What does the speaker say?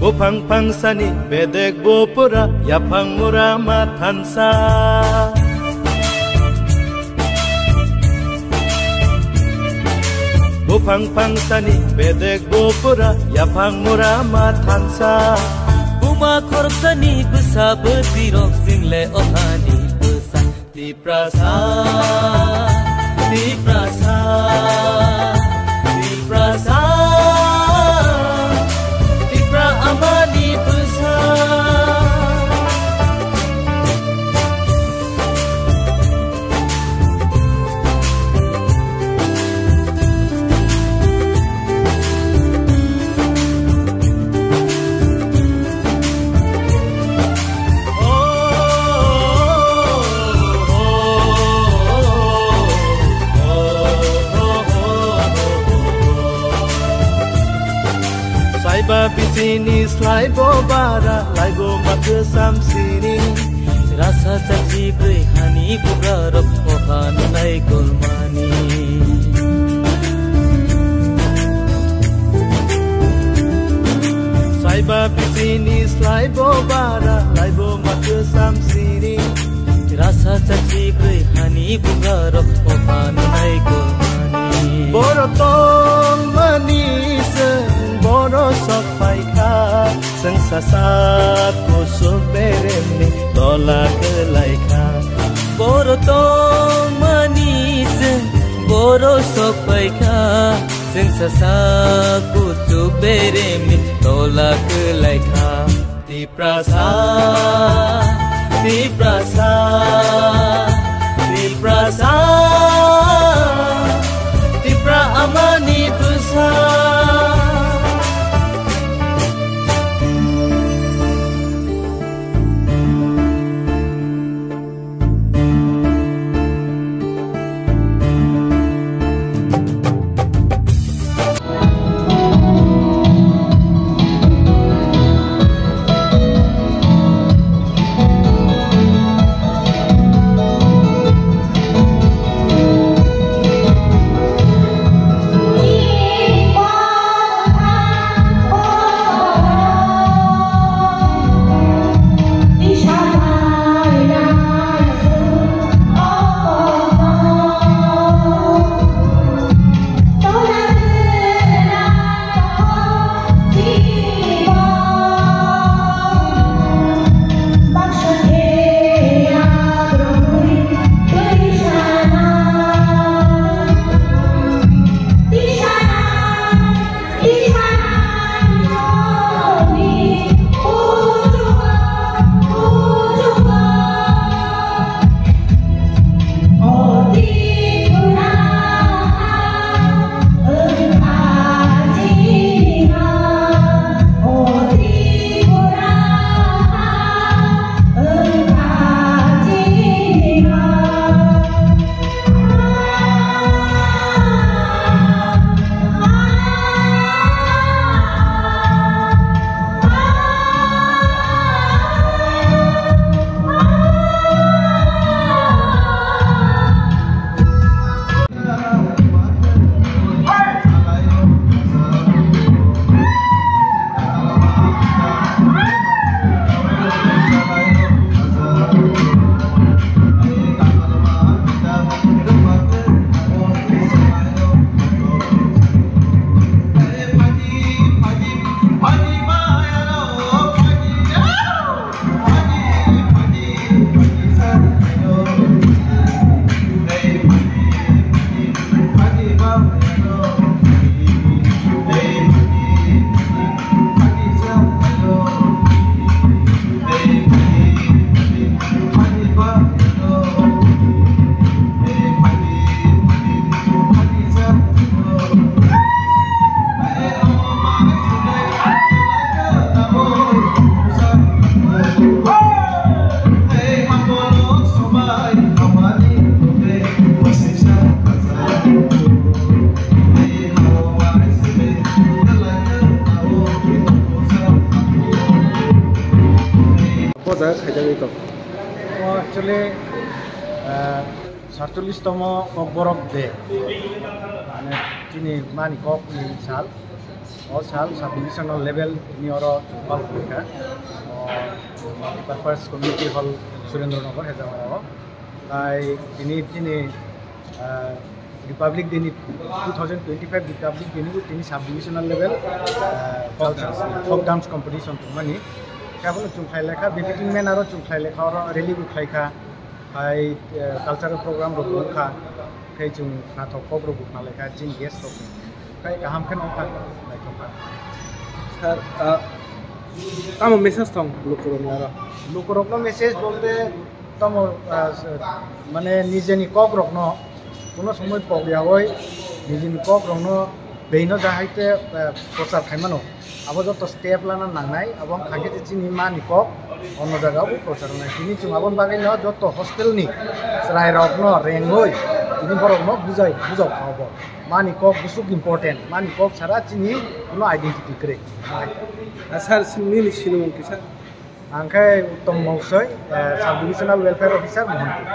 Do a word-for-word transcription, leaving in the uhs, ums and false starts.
Buphang phangsani bedek bupura, yaphang mura ma thansa. Buphang phangsani bedek bupura, yaphang mura ma thansa. Buma khoroksani bwsa bwtwirok, chwngle o hani bwsa. Tiprasa, Tiprasa, Tiprasa, Tipra amani bwsa. Saiba bisini slaibo bara, laibo mathwsam sini. Rasa chachi bwrwi hani bubrarok, o ha nunai kolmani. Saiba bisini slaibo bara, laibo mathwsam sini. Rasa chachi bwrwi hani bubrarok, o ha nunai kolmani. Boro tongmani chwng boro sok phaikha. Chwng sasa kuchuk beremni tola kwlaikha. Boro tongmani chwng boro sok phaikha. Chwng sasa kuchuk beremni tola kwlaikha. Tiprasa, Tiprasa, Tiprasa, Tipra amani bwsa. O jaga khaijagwi tong. O actually, ah, sarchollish tomo Kokborok de. Mane chini mani kok ni sal. O sal sub divisional level ni oro chwng pal kha. O Purpose Community Hall, Surendra Nagar, Hejamara o. Tai tini chini, ah, Republic Day ni, two thousand twenty-five Republic Day ni tini sub divisional level, ah, folk dance, folk dance competition tongmani. Khe abono chwng khlai lekha, befitting man aro chwng khlai lekha, oro rally bo khlai kha. Hai, eh, cultural program rok wng kha, khai chwng naithok kok rok bo khna lai kha, chini guest rok khai kaham khe nong kha, naithok kha. Sir, ah, tamo message thong lukurokni aro? Lukurokno message bolte tamo, ah, s-, mane nijeni kok rokno kuno somoi pok yawi nijeni kok rokno beino jahai te, eh, prochar khai mano. Abo joto step lana nangnai, abo wngkha khe chini mani kok ono jaga o prochar wngnai. Tini chwng aboni bagwi no joto hostel ni chwrai rok no rengwi tini borok no bujai, bujao kha obo. Mani kok bwswk important, mani kok sara chini kuno identity kwrwi. Ah, sir, nini sinimung kisa? Ang khe Uttom Mosoi, eh, Sub Divisional Welfare Officer, Mohanpur.